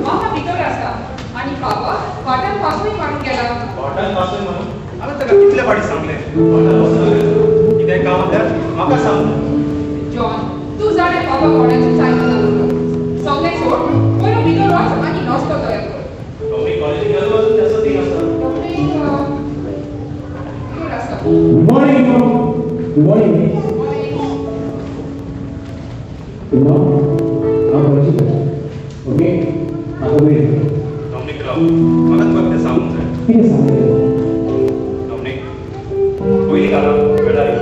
Mama, भितर आसा आनी बाबा वाट्यान पासूय मारून गेला. वाट्यान पासूय मारून? हांवें ताका कितले फावटी सांगलें वाट्यान वचूं कितें काम आसल्यार म्हाका सांग. जॉन तूं जाणें बाबा कोणाचें आयकना म्हणून. सगळें सोड, पयलो भितर वच आनी नाश्तो तयार कर. डॉमनीक कॉलेजीक गेलो वचून तेचो दीन आसा. डॉमनीक भितर आसा. Good morning mom. Good morning. Good morning. हांव कॉलेजीक वता. ओके म्हाका वेळ. डॉमनीक राव, म्हाका तुका कितें सांगूंक जाय. कितें सांगलें? डॉमनीक पयलीं घाला वेळार यो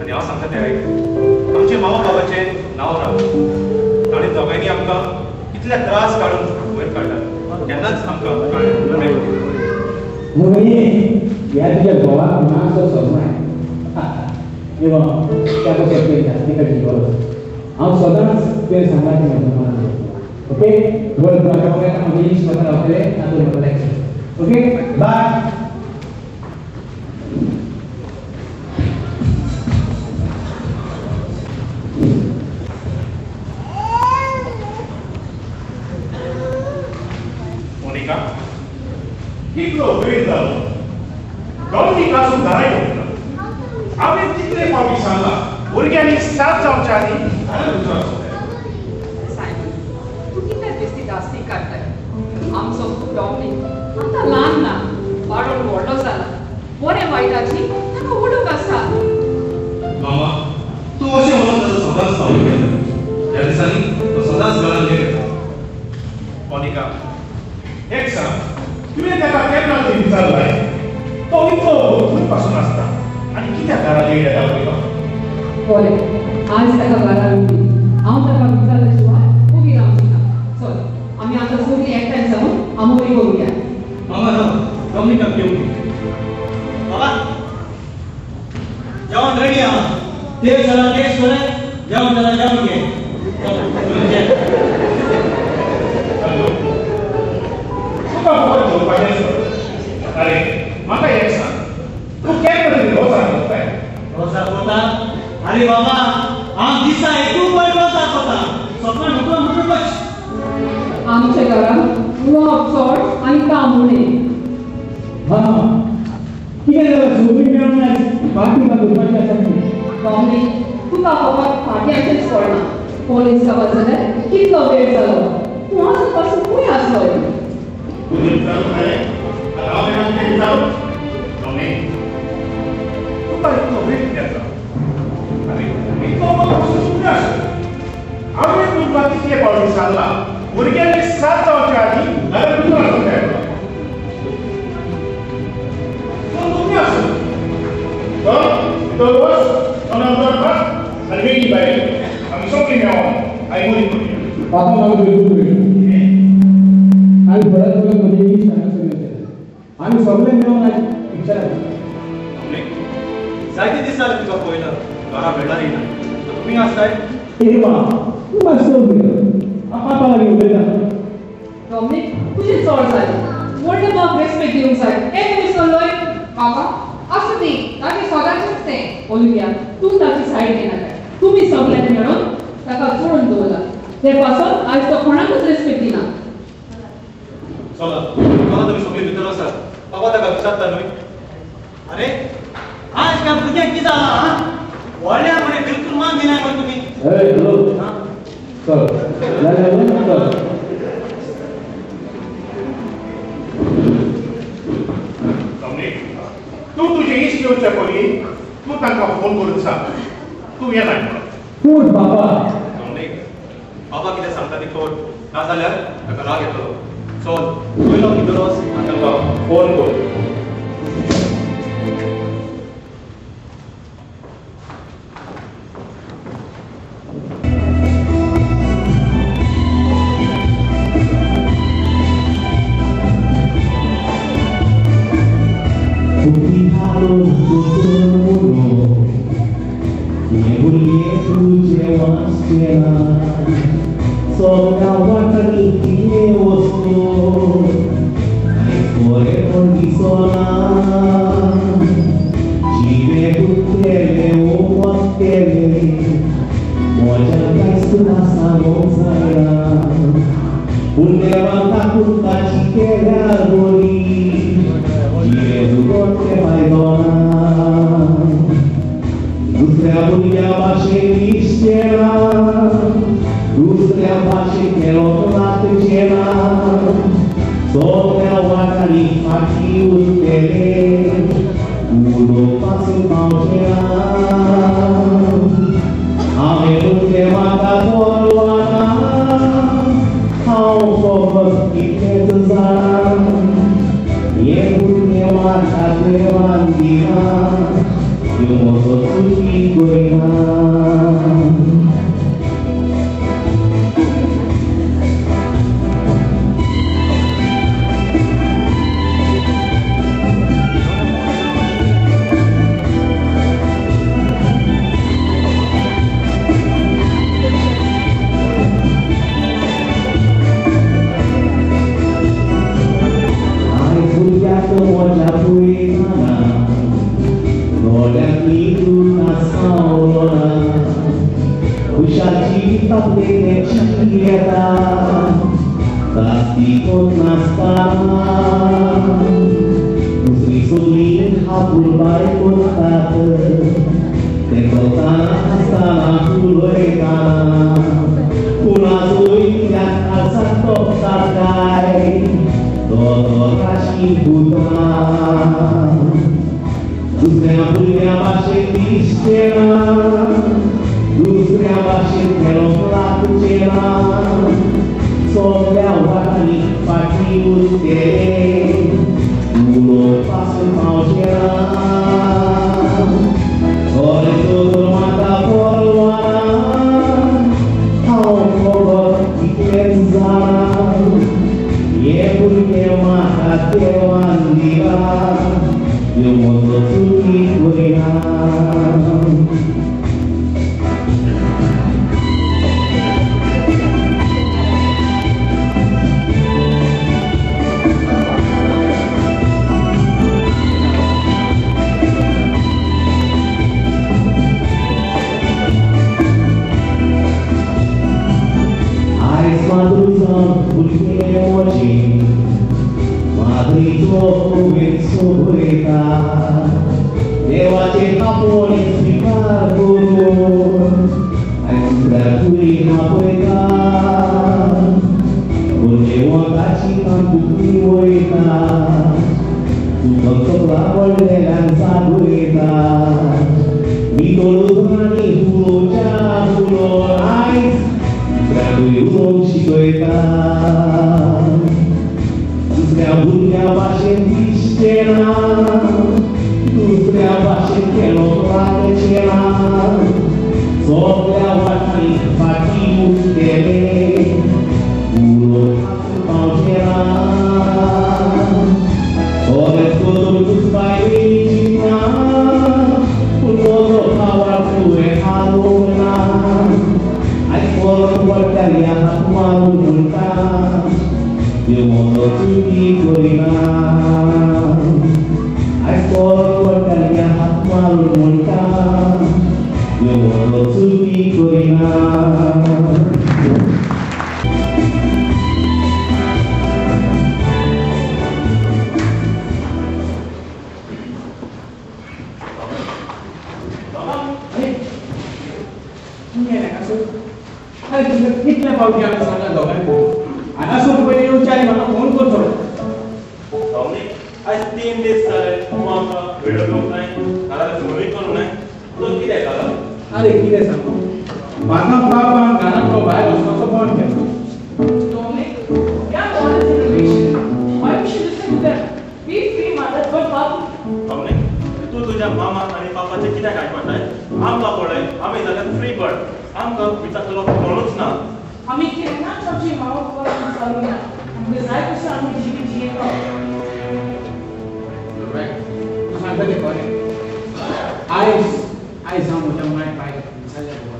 आनी हांव सांगता तें आयक. आमचे मामा बाबाचें नांव राव. ताणें दोगांयनी आमकां इतले त्रास काडून वयर काडला, केन्नाच आमकां कळ्ळें. मुरली ह्या तुज्या घोवाक मातसो सजमाय. त्या पक्षात तुवें जास्ती काडची गरज. हांव सदांच तुवें सांगलां तें म्हज्या मनांत. ओके बरें, तुका म्हजें इश्ट म्हाका रावतलें ना तूं म्हाका लॅक्चर. Okay bye. Monica, कितलो वेळ जालो डॉमनीक आसून घरा येवंक ना. हांवें कितले फावटी सांगलां भुरग्यांनी 7 जावच्या आदीं घरा भितर वचूंक जाय. सायमन तूं कित्याक बेस्ती दास्ती काडटाय? आमचो डॉमनीक आतां ल्हान ना, वाडोवन व्हडलो जाला. बरें वायटाची ताका वळख आसा. मामा तूं अशें म्हणून ताचो सदांच फावल केलो. ह्या दिसांनी तो सदांच घरान लेट येता. मोनिका एक सांग, तुवें ताका केन्ना तरी विचारलाय तो इतलो खंय पासून आसता आनी कित्याक घरा लेट येता पळय? बरें, आज ताका घरा येवंदी. हांव ताका विचारल्या शिवाय उबी रावची ना. चल आमी आतां सगळीं एकठांय जावन आमोरी करुया. मामा राव, डॉमनीकाक येवंदी. बाबा जेवण रेडी आहा. तेल जाला टेस्ट करे, जेवण जाला जेवण घे. हॅलो तुका फकत जेवपाचें सर. अरे म्हाका एक सांग, तूं केन्ना तरी रोजां करताय? रोजां करता? अरे बाबा हांव दिसा एकूच पळय रोजां करता. सकाळ उठून म्हणटकच आमच्या घरांत उलोवप चड आनी काम उणें. हां कितें जालें? सगळीं मेळून आयज पार्टी करपाची आसा ती. डॉमनीक तुका फकत पार्ट्यांचेंच कळना. कॉलेज जावप जाल्यार कितलो वेळ जालो? तूं आजून पासून खंय आसलो? तुजें विचारूंक जाय आतां हांव केन्ना तुजें विचारूं? डॉमनीक तुका इतलो वेळ कित्याक जालो? आरे इतलो वगत पसून खंय आसलो? हांवें तुमकां कितले फावटी सांगलां भुरग्यांनी 7 जावच्या आदीं घरा भितर वचूंक जाय. तूं खंय आसलो? चल भितर वच, तोंडार उदक घाल आनी बेगीन भायर यो. आमी सगळीं मेळोन आयमोरी करुया. बाबा म्हाका बिलकूल वेळ. आनी परत परत म्हजें इश्ट हांगासर येतले. आमी सगळे मेळोन आयज पिक्चराक. डॉमनीक जायते दीस जाले तुका पळयला, घरा वेळार येयना. तूं खंय आसताय? ए बा तूं मातसो उलय, हांव पापा लागीं उलयता. डॉमनीक तुजें चड जालें. व्हडले माक रेस्पेक्ट दिवंक जाय हें तूं विसरलोय? बाबा आसूं दी, ताचें सदांचेंच तें. ओलिविया तूं ताची सायड घेनाका. तुमी सगळ्यांनी मेळून ताका चोडून दवरला. ते पासून आयज तो कोणाकूच रेस्पेक्ट दिना. चला चला तुमी सगळीं भितर वचात. बाबा ताका विचारता न्हय. अरे आज काय भुरग्यांक कितें जालां? व्हडल्या म्हणे बिलकूल मान दिनाय मरे तुमी. हॅलो चल जालें चल. डॉमनीक तूं तुजें इश्ट येवच्या पयलीं तूं तांकां फोन करून सांग तूं येनाय म्हणून. पूण बाबा. डॉमनीक बाबा कितें सांगता ती कर, नाजाल्यार ताका राग येतलो. चल पयलो भितर वच आनी तांकां फोन कर. Mojang उरतलें उलोवपाक पावचें ना. हांवें भुरगें म्हाका परवाना, हांव फकत इतलेंच जाणा, हें भुरगें म्हाका देवान दिलां, ह्यो म्हजो चुकी करिना. दुसऱ्या भुरग्या भाशेन दिसचें ना, दुसऱ्या भाशेन खेळोंक लागचें ना, सगल्या वाटांनी फाटीं उरतलें उलोवपाक पावचें ना. खरें तर म्हाका परवाना, हांव फकत इतलेंच जाणा, हें भुरगें म्हाका देवान दिलां, ह्यो म्हजो चुकी करिना. आयज माद्रू जावन भुरगें म्हजें माद्रीचो उमेद सोबयता, देवाचें आपोवणें स्विकार करून आयज दुसऱ्याकूय आपयता, भुरगें वताची तांतूंत वयता, तुका कपला पडलेल्यान जागयता, भितर आनी उलोवच्या उलोवन आयज दुसऱ्याकूय उलोवंक शिकयता. दुसऱ्या भुरग्या भाशेन दिसचें ना, दुसऱ्या भाशेन खेळोंक लागचें ना, सगल्या वाटांनी फाटीं उरतलें उलोवपाक पावचें ना. खरें तर दुसपायली चिंतना, पूण म्हजो आवाज तुवें हारोवंक ना, आयज परत पडटाली हात मारून म्हणटा, ह्यो म्हजो चुकी करिना. आयज परत पडटाली हात मारून म्हणटा, ह्यो म्हजो चुकी करिना. अरे तुमकां कितले फावटी हांवें सांगलां दोगांयकूय, हांगासून पयलीं येवचें आनी म्हाका फोन करचो. डॉमनीक, आयज 3 दीस जाले तूं आमकां वेळ घेवंक नाय, नाजाल्यार फोनूय करूंक नाय, तुजो कितें जालां? आरे कितें सांगू, म्हाका बाबान घरांतलो भायर वचपाचो बंद केलो. Dominic, we are modern generation. Why we should listen to them? Be free, mother, but papa. Dominic, तूं तुज्या मामा आनी पापाचें कित्याक आयकताय? आमकां पळय, आमी जाल्यार फ्री बर्ड, आमकां विचारतलो कोणूच ना. आमी केन्नाच आमची मामा बापाक विचारूंक ना, आमकां जाय तशें आमी जिवीत जियेता. तूं सांगता तें खरें. आयज आयज हांव म्हज्या माय पायक विचारल्यार खबर,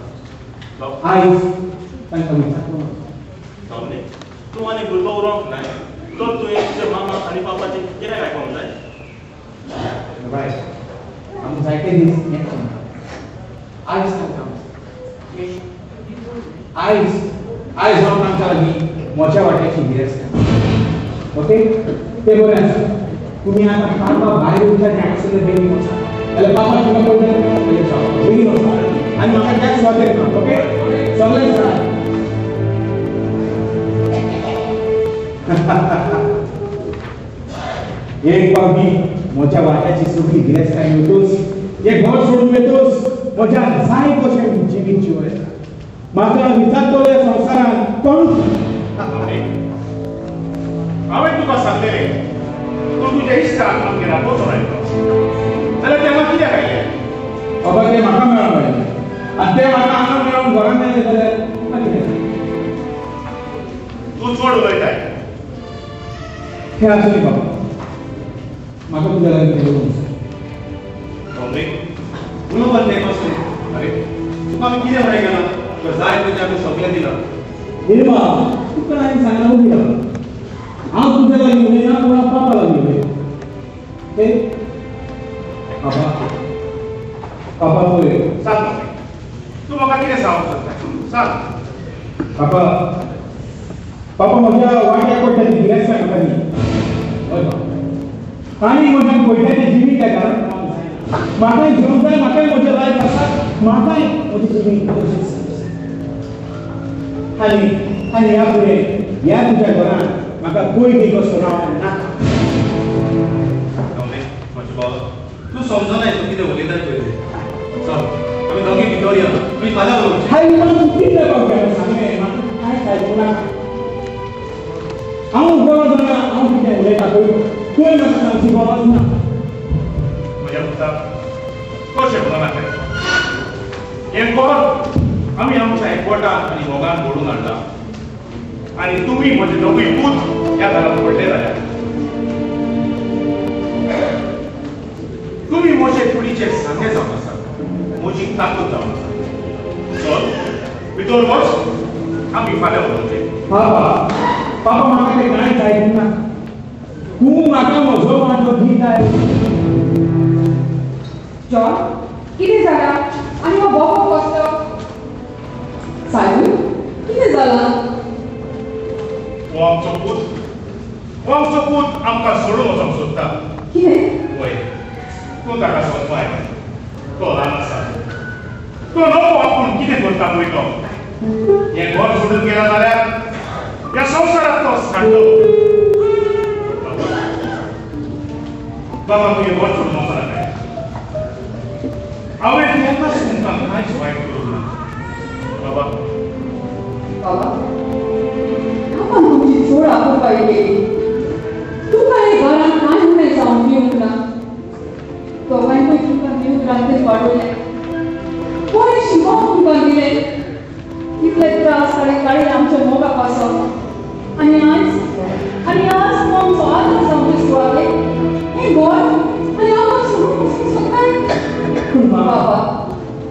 आयज तांकां विचारलो. डॉमनीक, तूं आनी भुरगो उरोंक नाय, तर तुवें तुज्या मामा आनी पापाचें कित्याक आयकोंक जाय? रायट, आमकां जायते दीस हेंच सांगता. आयज तांकां आयज आयज हांव तांकां लागीं म्हज्या वाट्याची गिरेस्त. ओके, तें बरें आसा. तुमी आतां बाबा भायर येवच्या हांगासरले बेगीन वचा, जाल्यार बाबा तुमकां पळयता बेगीन वचा आनी म्हाका त्याच सुवातेर ना. ओके, सगळें जाय. एक फावटी म्हज्या वाट्याची सगळी गिरेस्ताय वयतोच, हें घर सोडून वयतोच म्हज्या जाय कशें जिवीत जिवो येता. म्हाका विचारतलो ह्या संवसारांत कोणूच. हांवें तुका सांगलें रे, तूं तुज्या इश्टाक आमगेर वचून आयलो जाल्यार ते हांगा कित्याक आयले? बाबा ते म्हाका मेळोंक आयले आनी ते म्हाका हांगा मेळोन घरांत आयले जाल्यार तुका कितें? तूं चड उलयताय. हें आसूं बाबा, म्हाका तुज्या लागीं उलोवंक जाय. डॉमनीक उलोवपाक तें कसलें? अरे तुका आमी कितें म्हणून गेला? तुका जाय तुजें आमी सगळें दिलां. निर्मा, तुका हांवें सांगलां उबी राव. हांव तुज्या लागीं उलयना, पूण हांव पापा लागीं उलयता. ओके बाबा, पापा पळय. सांग तूं म्हाका कितें सांगूंक सोदता? सांग. पापा, पापा म्हज्या वाट्याक पडटा ती गिरेस्ताय म्हाका दी. हय बाबा, आनी म्हज्या पडटा तें जिवीत त्या घरांत रावंक जायना. म्हाकाय घेवंक जाय, म्हाकाय म्हजें लायफ आसा, म्हाकाय म्हजें जिवीत तशेंच. आनी आनी ह्या फुडें ह्या तुज्या घरांत म्हाका पयली कसो रावंक नाका. डॉमनीक, म्हजें बाबा तूं समजनाय तूं कितें उलयताय पळय तें. चल आमी दोगी भितर या, तुमी फाल्यां उलोवचें. हाय तूं कितले फावटी हांवें सांगलें म्हाका कांयच आयकूं नाका. हांव बरो जाणा हांव कितें उलयता पळय, तुवें म्हाका सांगची गरज ना. म्हज्या पुता, कशें म्हणूं नाका. हें घर आमी आमच्या एकवटान आनी मोगान घडोवन हाडलां आनी तुमी म्हजे दोगूय पूत ह्या घरांत व्हडले जाल्यात. तुमी म्हजे कुडीचे सांगे जावन आसात, म्हजी ताकद जावन आसात. चल भितर वच, आमी फाल्यां उलोवचें. बाबा, बाबा म्हाका तें कांयच आयकूंक नाका. तूं म्हाका म्हजो वांटो दिताय. जॉन, कितें जालां? आनी हो बोबो कसलो? सायबू, कितें जालां? हो आमचो पूत, हो आमचो पूत आमकां सोडून वचोंक सोदता. कितें? वय, तूं ताका समजाय. तो ल्हान आसा, तो नको आपूण कितें करता पळय तो. हें घर सोडून गेला जाल्यार ह्या संवसारांत तो सांडलो. बाबा, तूं हें घर सोडून वचो नाका. हांवें केन्नाच तुमकां कांयच वायट करूंक ना. बाबा, बाबा, बाबान तुमची चड आपुलकाय केली. तुका हे घरांत कांय उणें जावंक दिवंक ना. दोगांयकूय तुमकां दिवंक रांदतेच वाडयलें, बरें शिकोवंक तुमकां दिलें. कितले त्रास ताणें काडले आमच्या मोगा पासत. आनी आयज, आनी आज तूं आमचो आदार जावचे सुवातेर हें घर आनी आमकां सोडून वचूंक सोदताय? बाबा,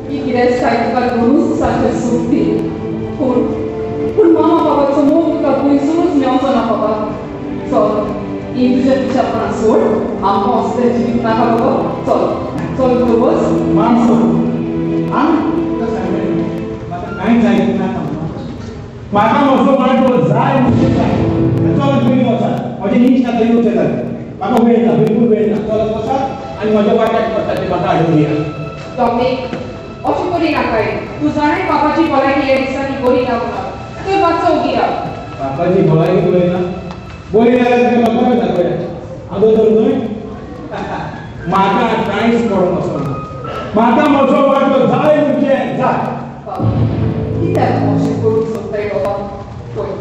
ही गिरेस्ताय तुका दोनूच दिसांचेर सूख दी, पूण पूण मामा बाबाचो मोग तुका खंयसरूच मेवचो ना. बाबा चल, ही तुज्या पिशापणां सोड, आमकां असलें जिवीत नाका. बाबा चल, चल भितर वच. माणसो, हांव तुका सांगलें म्हाका कांयच आयकूंक नाका. म्हाका म्हजो वांटो जाय म्हणजे जाय. चलत बेगीन वचात, म्हजें इश्ट आतां येवचें जालें. म्हाका वेळ ना, बिलकूल वेळ ना. चलत वचात आनी म्हज्या वाट्याक पडटा तें म्हाका हाडून दियात. डॉमनीक, अशें करी नाकाय. तूं जाणाय बाबाची भलायकी ह्या दिसांनी बरी ना म्हणून. तर मातसो ओगी राव. बाबाची भलायकी बरी ना? बरी जाल्यार तुका खबर आसा पळय. हांव दोतोर न्हय. म्हाका कांयच पडोंक वचना. म्हाका म्हजो वांटो जाय म्हणजे जाय. बाबा, कित्याक तूं अशें करूंक सोदताय बाबा? पळय,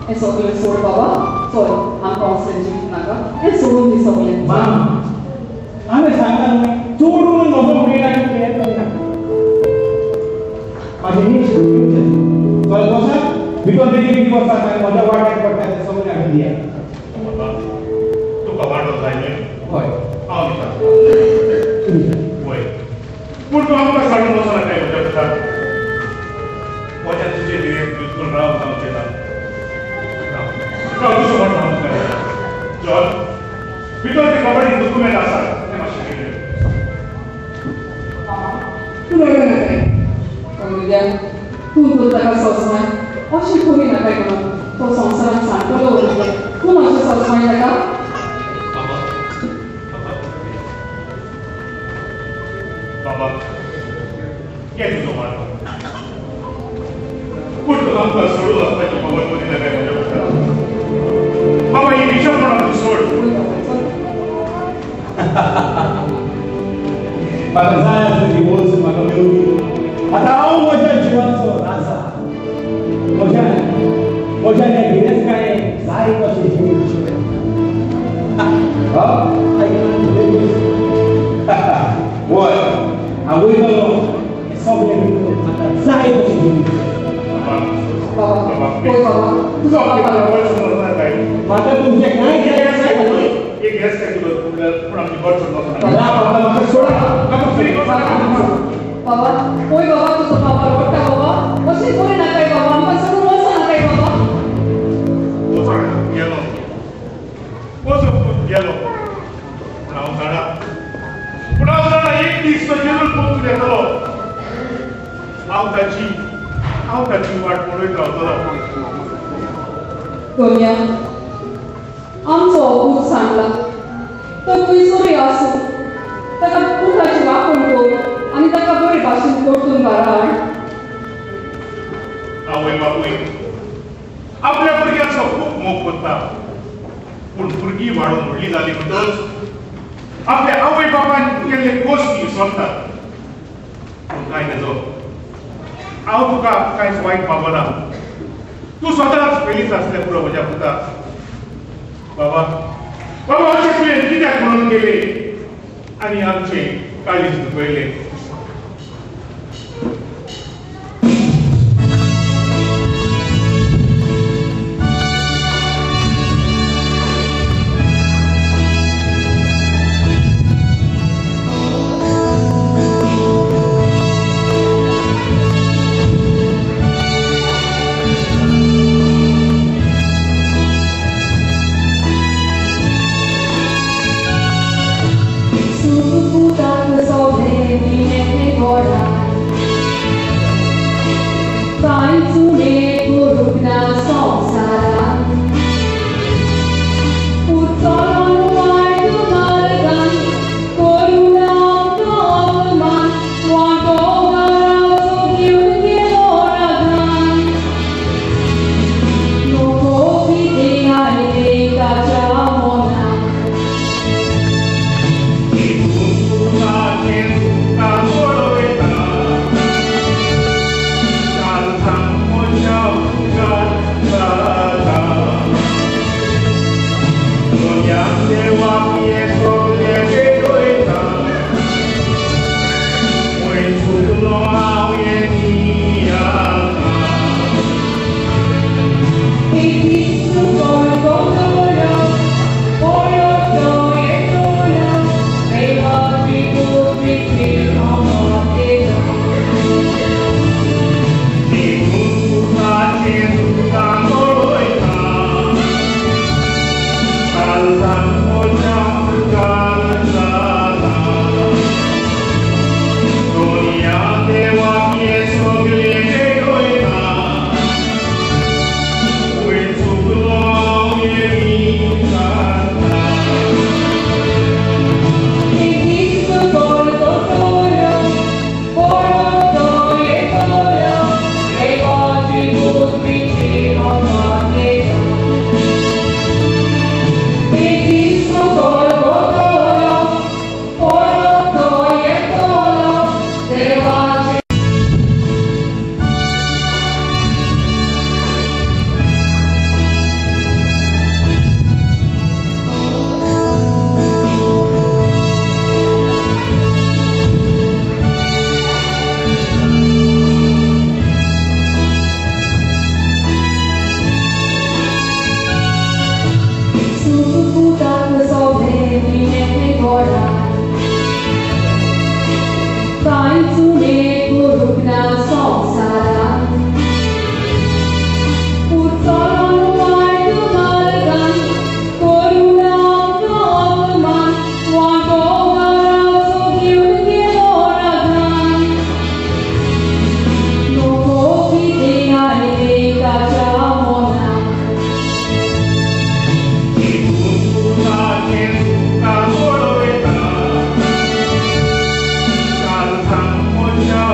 हें सगळें सोड बाबा. चल, आमकां असलें जिवीत नाका. हें सोडून दी सगळें. मामा, हांवें सांगलां न्हय, चड उलोवन म्हजो उलयता हें करिनाका. म्हाजें इश्ट येवचें. चल वचात भितर बेगीन बेगीन वचात आनी म्हज्या वाट्याक पडटा तें सगळें हाडून दियात. बाबा, तुका वांटो जाय न्हय? हय. हांव दिता. वय, पूण तूं आमकां सोडून वचो नाका म्हज्या पुता. म्हज्या तुजे विवेक बिलकूल राव जावचें ना. राव, तुजो वांटो हांव तुका दिता. चल भितर ते कबड्डी दुकुमेंत आसा तें मातशें घेवन यो. मामा, तूं रडूं नाकाय. ओलिव्या, तूं तर ताका सोंसनाय. अशें करी नाकाय म्हणून तो संवसारांत सांडटलो. ओलिव्या, तूं मातशें सोंसनाय ताका. बाबा, बाबा, बाबा, घे तुजो वांटो. पूण तूं आमकां सोडून वचपाची खबर करी नाकाय म्हज्या पुता. बाबा, ही विशमपणां तूं सोड. वय बाबा, चल. म्हाका जाय आसली ती वस्त म्हाका मेळूंक. आतां हांव म्हज्या जिवाचो राजा. म्हज्या म्हज्या ह्या गिरेस्तकायेन जाय तशें जिवूंक शकता. वय हांव वयतलो हें सगळें विकून म्हाका जाय तशें जिवूंक शकता. बाबा, पळय बाबा, तुजो बाबा म्हाका तुमचें कांय एक गिरेस्तकाय पूण आमची गट सोडून वचना. ना बाबा, म्हाका सोडा. बाबा, पळय बाबा, तुजो बाबा रडटा बाबा. अशें करी नाकाय बाबा, आमकां सोडून वचो नाकाय बाबा. वचो गेलो, वचो गेलो. पूण हांव जाणा, पूण हांव जाणा एक दीस तो जेजून पोचून येतलो. हांव ताची वाट पळयत रावतलो. गोंया, आमचो पूत सांगला तो खंयसरूय आसूं ताका पुताची राखण कर आनी ताका बरे भाशेन परतून घरा हाड. आवय बापूय आपल्या भुरग्यांचो खूब मोग करता, पूण भुरगीं वाडून व्हडली जाली म्हणटकच आपल्या आवय बापायन केल्ले कश्ट विसरतात. पूण कांय नजो, हांव तुका कांयच वायट पावना. तूं सदांच पयलींच आसलें पुरो म्हज्या पुता. बाबा, बाबा, अशें तुवें कित्याक म्हणून गेलें आनी आमचें काळीज दुखयलें? Now,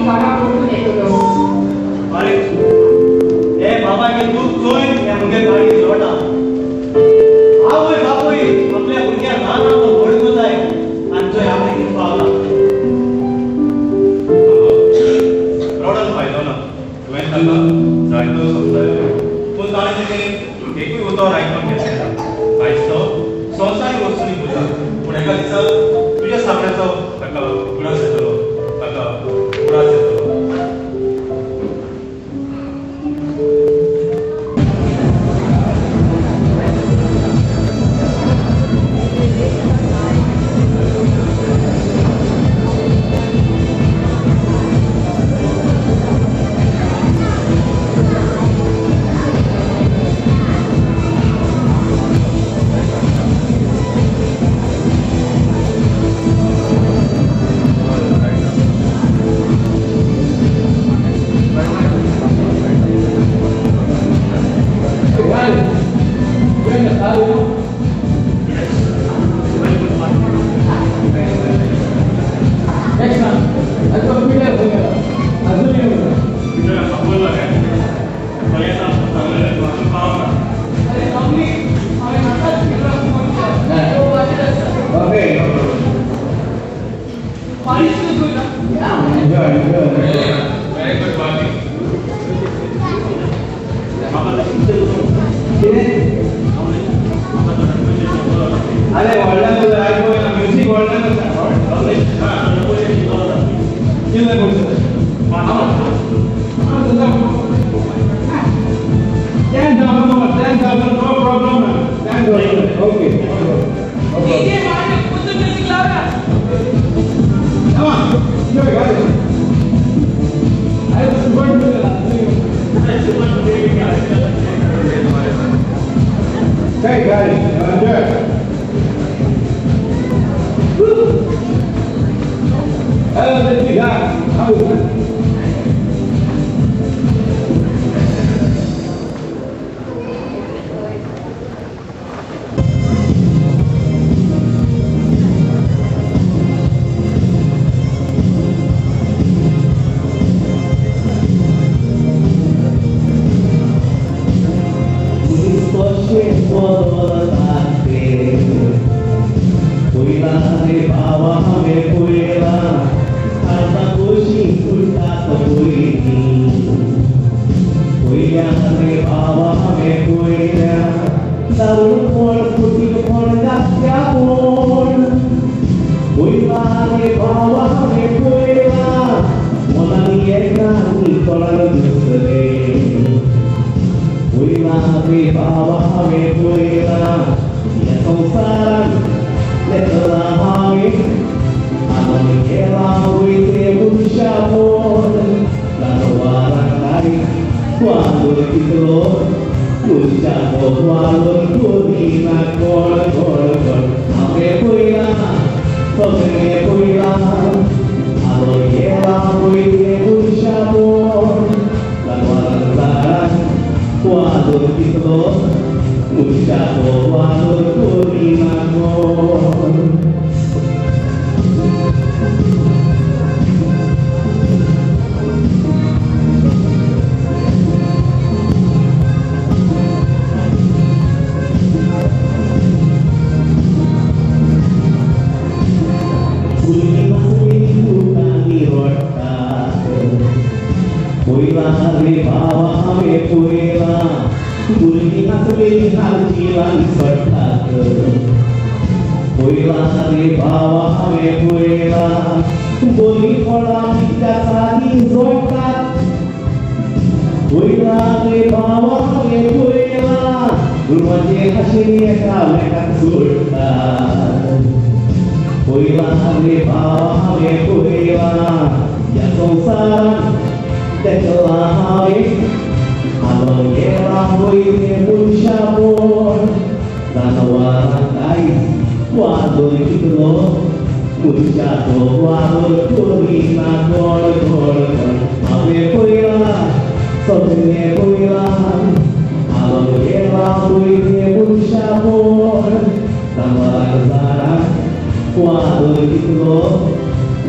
घरा परतून येतलो. अरे हे बाबागे दूख चोय हे मुगे गाडी जोडा. आवय बापूय आपल्या भुरग्याक ल्हान आसतना व्हड करताय आनी थंय आपणे कितें पावला. रडोन फायदो ना. तुवें ताका जायतो समजायलो पूण ताणें तुजें एकूय उतर आयकून घेतलें ना. आयज तो संवसारीक वस्तूंनी पुता पूण एका दिसा तुज्या सांगण्याचो ताका उगडास येतलो, ताका उगडास येतलो.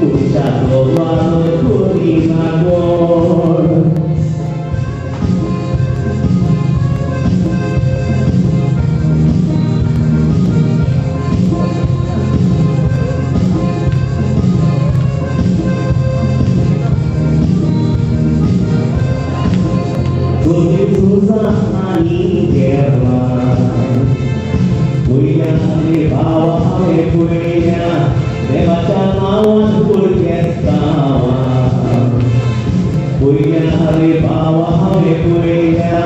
मनशाचो वालोर करिना गोड. आनी देवा पयल्या रे भावा हांवें पळयल्या देवाच्या नांवान पुरकेस्तांवां. पयल्या रे भावा हांवें पळयल्या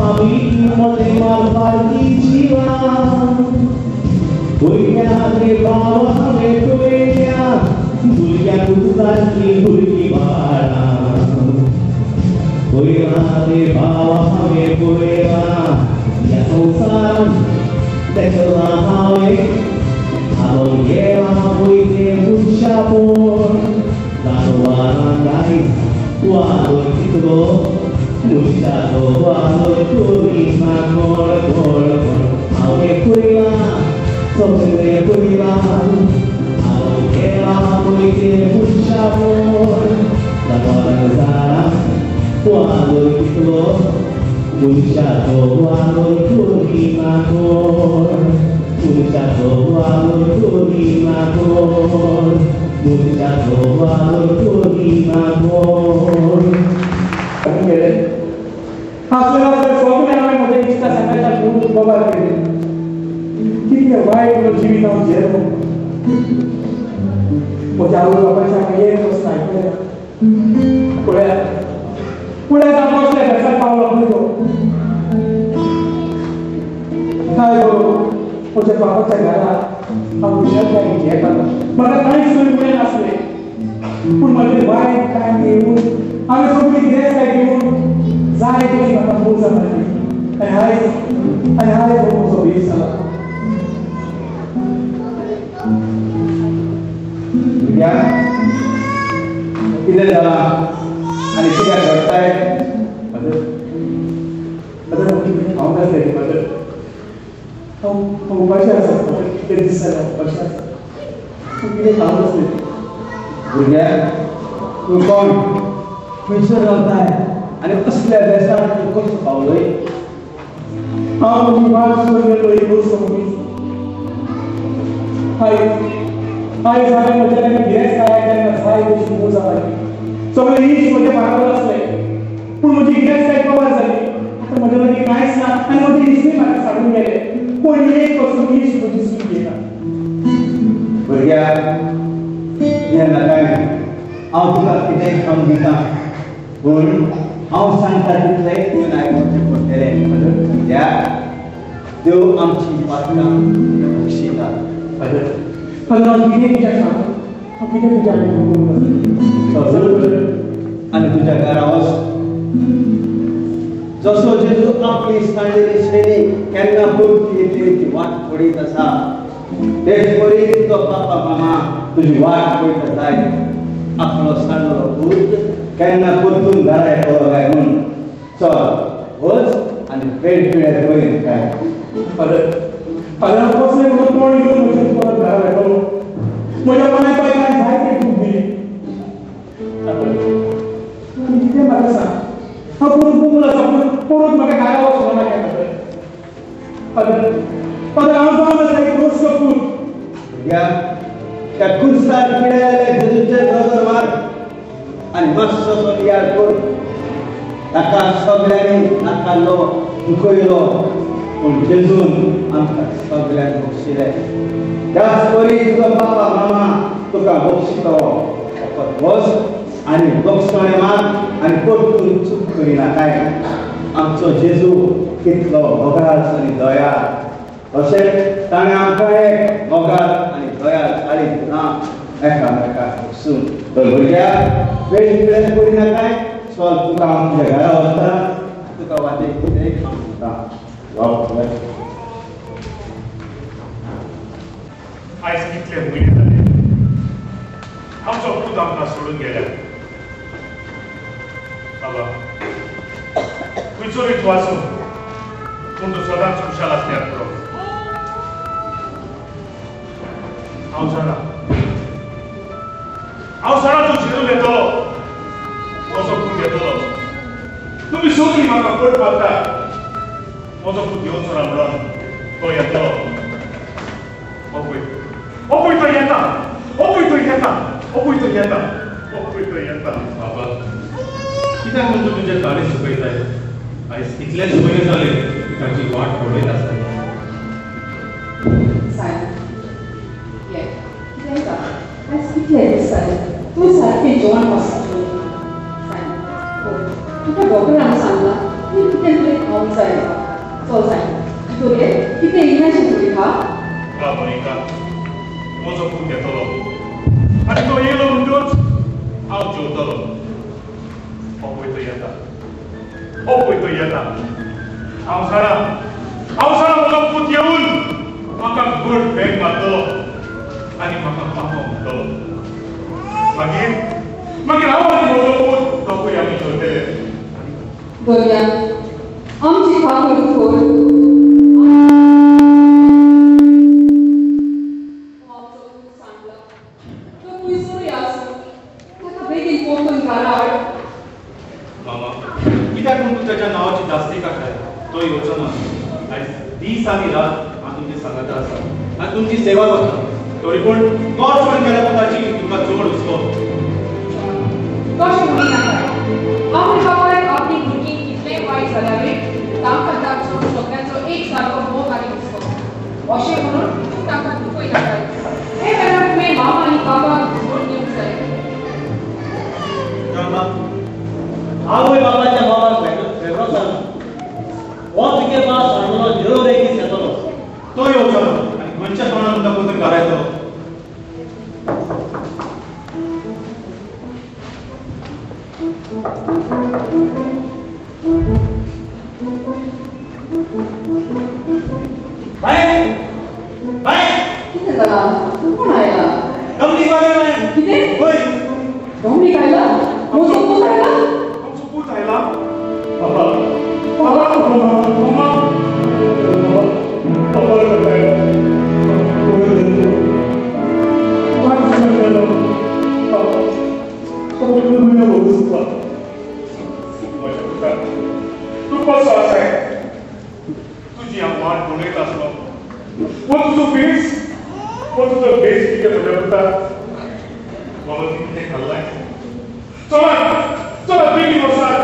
आमी मदें मारपाची जिवां. पयल्या रे भावा हांवें पळयल्या भुरग्यांक उजारचीं भुरगीं बाळां. पळयला रे भावा हांवें पळयला ह्या संवसारांत देखला हांवें हांव गेला पळय तें मनशापण जानवरां गायत वालोर कितलो मनशाचो वालोर करिना गोड गोड गोड. हांवें पळयला सगळें पळयला हांव गेला पळय तें मनशापण जानवरां झाडां वालोर कितलो मनशाचो वालोर करिना गोड. मनशाचो वालोर करिना गोड. मनशाचो वालोर करिना गोड. आपल्याला सगळें हांवें म्हज्या इश्टा सांगाता खूब कबार केली. कितलें वायट म्हजें जिवीत हांव झेलो. म्हज्या आवय बापायचें हांवें एक वस्त आयकलें ना. पळयात पळयात हांव कसल्या भेसार पावलो पळय तो. काय करूं म्हज्या बापाच्या घरा हांव खुशालकायेन जियेतालो. म्हाका कांयच उणें नासलें. पूण म्हजें वायट कांय येवन हांवें सगळी गिरेस्तकाय घेवन जाय तशी म्हाका मौज मारली. आनी आयज हो म्हजो भेस जाला. भुरग्या कितें जालां आनी कित्याक रडटाय? फादर फादर हांव कितें खावंक नासलें फादर. हांव उपाशी आसा फादर. कितें दीस जाले हांव उपाशी आसा. हांव कितें खावंक नासलें. भुरग्या तूं कोण, खंयसर रावताय आनी कसल्या बेसार तूं कसो पावलोय? हांव म्हजी वाट सोडून गेलो एक वर्स मनीस. आयज हांवें म्हज्या तेन्ना गिरेस्तकाय तेन्ना जाय तशी मौज मारली. सगळें इश्ट म्हजें बराबर आसलें. पूण म्हजी गिरेस्तकाय कबार जाली. आतां म्हज्या लागीं कांयच ना आनी म्हजे इश्टूय म्हाका सांडून गेले. पूण एक पासून इश्ट म्हजी सून घेना. भुरग्या हें नाकाय, हांव तुका कितेंय खावंक दिता पूण हांव सांगता तितलें तुवें आयकुचें पडटलें. भुरग्या देव आमची पातकां बक्षिता. फादर फादर हांव कितें कित्याक सांगू? हांव कितें तुज्या आनी तुज्या घरा वच. जसो जेजू आपली सांडलेली शेणी केन्ना परती येतली ती वाट पळयत आसा तेच परी तुजो पापा मामा तुजी वाट पळयत जाय. आपलो सांडलो पूत केन्ना परतून घरा येतलो काय म्हूण. चल वच आनी पेट पिळ्यार वयर काय. फादर फादर हांव कसलें म्हणून तोंड घेवन म्हजें परत घरा वेतलो. म्हज्या माय बापायक जाय तें दूख दिलें. आनी कितें म्हाका सांग, हांव परत बोंबल आसा पूण परत म्हाका घरा वचूंक नाका. फादर फादर फादर हांव जावन आसा एक रोसचो पूत. भुरग्या त्या कुर्सार पिडायले जेजूचेर नजर मार आनी मातसो नियाळ कर. ताका सगळ्यांनी नाकालो दुखयलो पूण जेजून आमकां सगळ्यांक बक्षिलें. त्याच परी तुजो बाबा मामा तुका बक्षितलो. फकत वच आनी बक्षणे मार आनी परतून चूक करिनाकाय. आमचो जेजू कितलो मोगाळ आनी दयाळ. तशेंच ताणें आमकां एक मोगाळ आनी दयाळ चालीत ना एकामेकाक बसून. तर भुरग्या वेळ पिळेन करिनाकाय. चल तुका हांव तुज्या घरा वता तुका वाटेक कितेंय खावंक दिता. आयज कितले म्हयने जाले आमचो पूत आमकां सोडून गेल्या. बाबा खंयचोय तूं आसूं पूण तूं सदांच खुशाल आसल्यार पुरो. हांव जाणा हांव जाणा तूं जेजू येतलो, म्हजो पूत येतलो. तुमी सगळीं म्हाका फट मारता, म्हजो पूत येवचो ना म्हणून. तो येतलो. ओपय ओपय तो येता, ओपय तो येता, ओपय तो येता, ओपय तो येता. बाबा कित्याक म्हूण तूं तुजें काळीज सुकयताय? आयज कितलेच म्हयने जाले ताची वाट पळयत आसा. आयज कितले दीस जाले तूं सारकें जेवण आसा. तुका डॉक्टरान सांगलां तूं कितें तरी खावंक जाय. चल जाय तुगे कितें इल्लेंशें तरी खा. मोनिका, म्हजो पूत येतलो आनी तो येयलो म्हणटूच हांव जेवतलो. ओपय तो येता, ओपय तो येता. हांव जाणा, हांव जाणा म्हजो पूत येवन म्हाका घट बॅग मारतलो आनी म्हाका पापा म्हणटलो. मागीर मागीर हांव आनी म्हजो पूत दोगूय आमी जेवतले. बरया आमची खाकर खोल सांडला तो पयसोय आसूं ताका बेगीन पोरतून घरा हाड. मामा कित्याक म्हूण तूं ताच्या नांवाची जास्ती काडटाय? तो येवचो ना. आयज दीस आनी रात हांव तुमची सांगाता आसा आनी तुमची सेवा करता, तरी पूण तोच म्हण गेल्या पुताची तुका चड हुस्को. तशें म्हणिनाका. आवय बापायक आपली भुरगीं कितलेंय वायट जाल्यारूय तांकां तांचो सगळ्यांचो एक सारको मोग आनी हुस्को. अशें म्हणून तूं तांकां दुखयनाका. हे वेळार तुवें मामा आनी बाबाक झोड दिवंक जाय. आवय बाबाच्या बाबाक वेगळो जालो. हो तुगे बा सांडलो जरूर एक दीस येतलो. तो येवचो ना आनी खंयच्या तोंडान तुमकां परतून घरा येतलो? बाय बाय कितें जालां? तूं कोण आयला? डॉमनीक आयला. कितें? हय डॉमनीक आयला? म्हजो पूत आयला? आमचो पूत आयला. बाबा बाबा मामा बाबा तूं कसो आसाय? तुजी हांव वाट पळयत आसलो. हो तुजो भेस, हो तुजो भेस कितें म्हज्या पुता? बाबा तुवें कितें खाल्लाय? चला चला बेगीन वचात,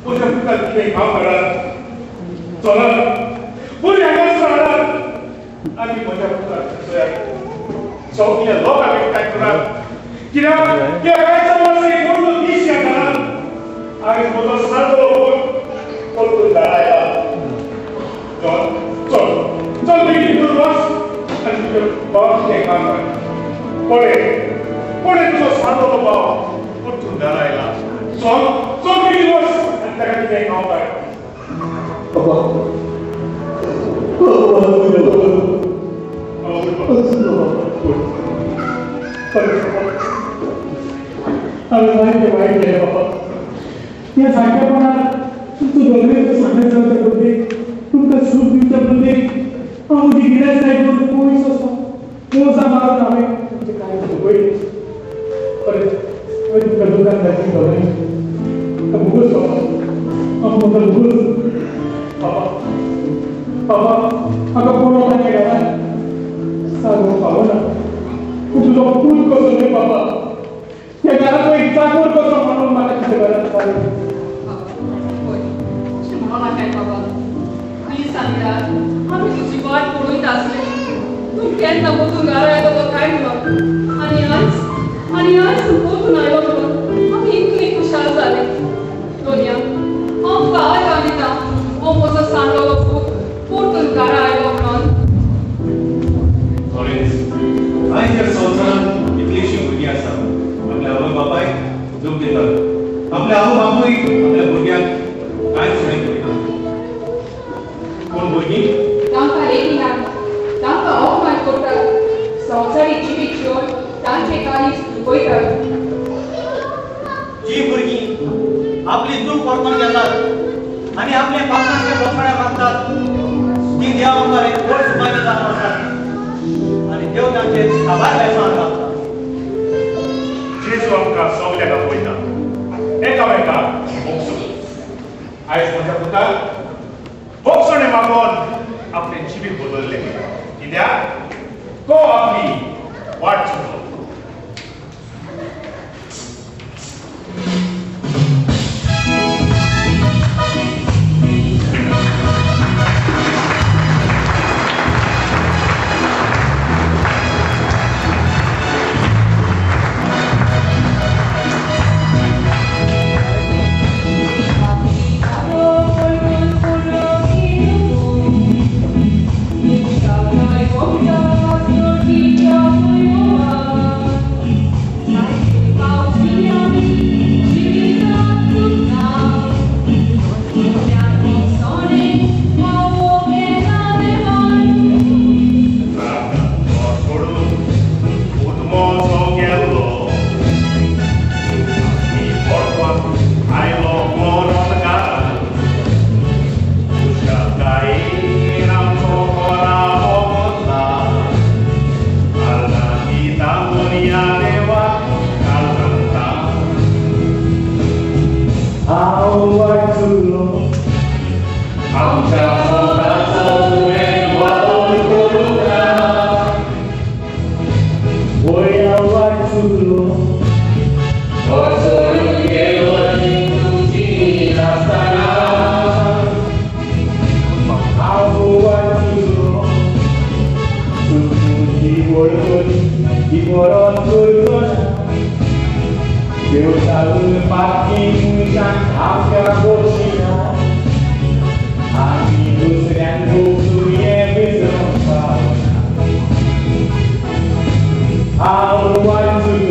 म्हज्या पुताक कितें खावंक हाडात. चला बरी हांगासर हाडात आनी म्हज्या पुताक चोयात. सगल्या लोकांक एकठांय करात. कित्याक कित्याक आयज वर्सा एक व्हडलो दीस ह्या घरांत. आयज म्हजो सांडलो पूत परतून घरा आयला. चल चल चल बेगीन तूं वच आनी तुज्या बाबाक कितें काम कर. पळय पळय तुजो सांडलो बाब परतून घरा आयला. चल चल बेगीन वच आनी ताका कितें खावंक हाड. बाबा हांवें जायतें वायट केलें बाबा. ह्या सारकेपणान तुमचो दोगूय सांगत रावच्या पद्दतीक, तुमकां सूख दिवच्या पद्दतीक हांव म्हजी गिरेस्ताय करून पयस आसा मोजा मारून हांवें तुमचें कांय दुखयलें. खरेंच हांवें तुमकां दुकान घातली दोगांय भुगोस बाबा, हांव म्हाका भुगोस. बाबा बाबा म्हाका पुरो ताच्या घरांत सारको पावना. तूं तुजो पूत कसो न्हय बाबा, ह्या घरांत एक चाकोर कसो म्हणून म्हाका तुज्या घरांत सारको. अशें म्हणो नाकाय बाबा. दीस आनी रात आमी तुजी वाट पळयत आसले. तूं केन्ना वचून घरा येतलो काय म्हणून. आनी आयज आनी आयज तूं परतून आयलो म्हणून आमी इतली खुशाल जाले. दोनया हांव तुका आयकां दिता, हो म्हजो सांडलो पूत परतून घरा आयलो म्हणून. लॉरेन्स, आयज ह्या संवसारांत कितलीशीं भुरगीं आसा आपल्या आवय बापायक दूख दितात. आपल्या आवय बापूय आपल्या भुरग्यांक कांयच उणें करिना. पूण भुरगीं तांकां लेखिनात, तांकां अवमान करतात, संवसारीक जिवीत जिवन तांचे काळीज दुखयतात. जी भुरगीं आपली चूक परतून घेतात आनी आपल्या पापणांचे बोकड्या मागतात ती देवा मुखार एक व्हड सुभाग्य जावन आसात आनी देव तांचेर साबार बेसां घालता. जेजू आमकां सगल्यांक आपयता एकामेकाक भोगसूंक. आयज म्हज्या पुताक भोगसणें मागून आपलें जिवीत बदल्लें. कित्याक तो आपली वाट चुकलो. I want to